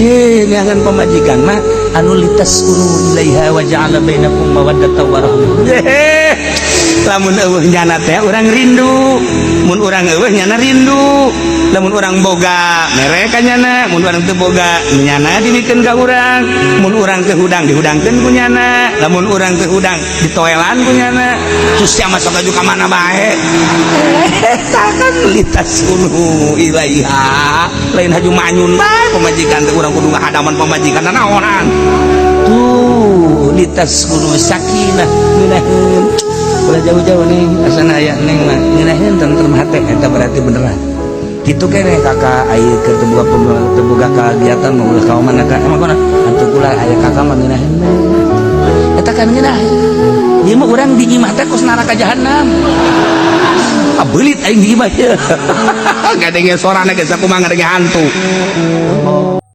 Ye, neangan pamajikan mah anu litaskunu ilaiha wa ja'ala bainakum mawaddatan warahmah. Lamun euweuh nyana teh urang rindu, mun urang euweuh nyana rindu. Lamun urang boga mere ka nyana, mun urang teu boga nyana dibikeun ka urang. Mun urang teu hudang dihudangkeun ku nyana, lamun urang teu hudang ditoelan ku nyana. Terus sia masuk aju ka mana bae. Eta kan litaskunu ilaiha, lain haju manyun bae pamajikan teh. Urang kudu ngahadaman pamajikan naonan tuh. Litaskunu sakinah, ngeunaheun. Ulah jauh-jauh nih, asana aya neng mah ngeunaheun, tentrem hate eta berarti beneran kitu keneh. Kakak aya keur teu boga, teu boga kagiatan mah ulah ka mana ka emang kana antuk ulah aya kakak mah ngeunaheun. Eta kan ngeunaheun. Ieu mah urang di imah teh kos neraka jahanam. Ah, beulit aing di imah ieu. Ngadenge sorana geus, aku mah ngadenge hantu.